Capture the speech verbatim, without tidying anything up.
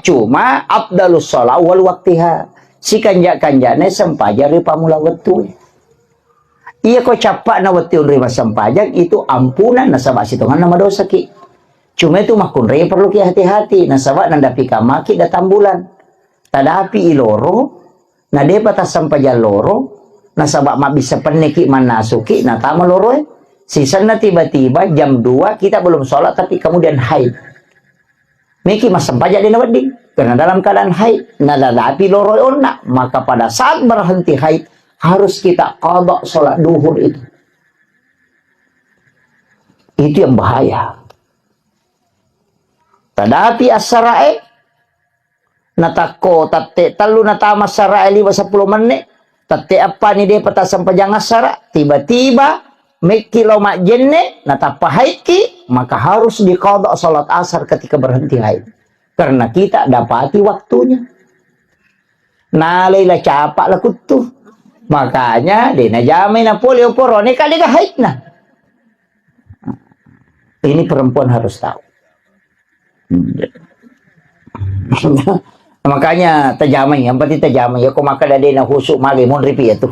Cuma afdalus shalah wal waktiha. Sikanja-kanjana sempajang ri pammula wettu. Iya ko cappa'na wettu ri massempajang itu ampunan nasaba sitonganna madosaki. Cuma itu makkunrai perlu ki hati-hati nasaba nadapi kamaki datang bulan. Tadapi iloro, na depa tassempajang loro, nasaba mabbissa penneki mannasuki natama loroe. Sisenna tiba-tiba jam dua kita belum sholat tapi kemudian haid. Meki massempajang de nawedding karena dalam keadaan haid, nadadapi loro onna, maka pada saat berhenti haid harus kita qada sholat duhur itu. Itu yang bahaya. Tadapi assarae, natakko tette tellu natama assarae liwa seppulo menit, tette eppa ni depa tassempajang assara, tiba-tiba mekki lo majjenne, natappa haidki, maka harus diqada salat asar ketika berhenti haid. Karena kita dapati waktunya. Nalai la capa la kuttu. Makanya de najamai napole oporone ka dega haidna. Ini perempuan harus tahu. Makanya tajamai, yang penting tajamai. Ya, ko maka dade na khusyuk mage monri pi ya tu.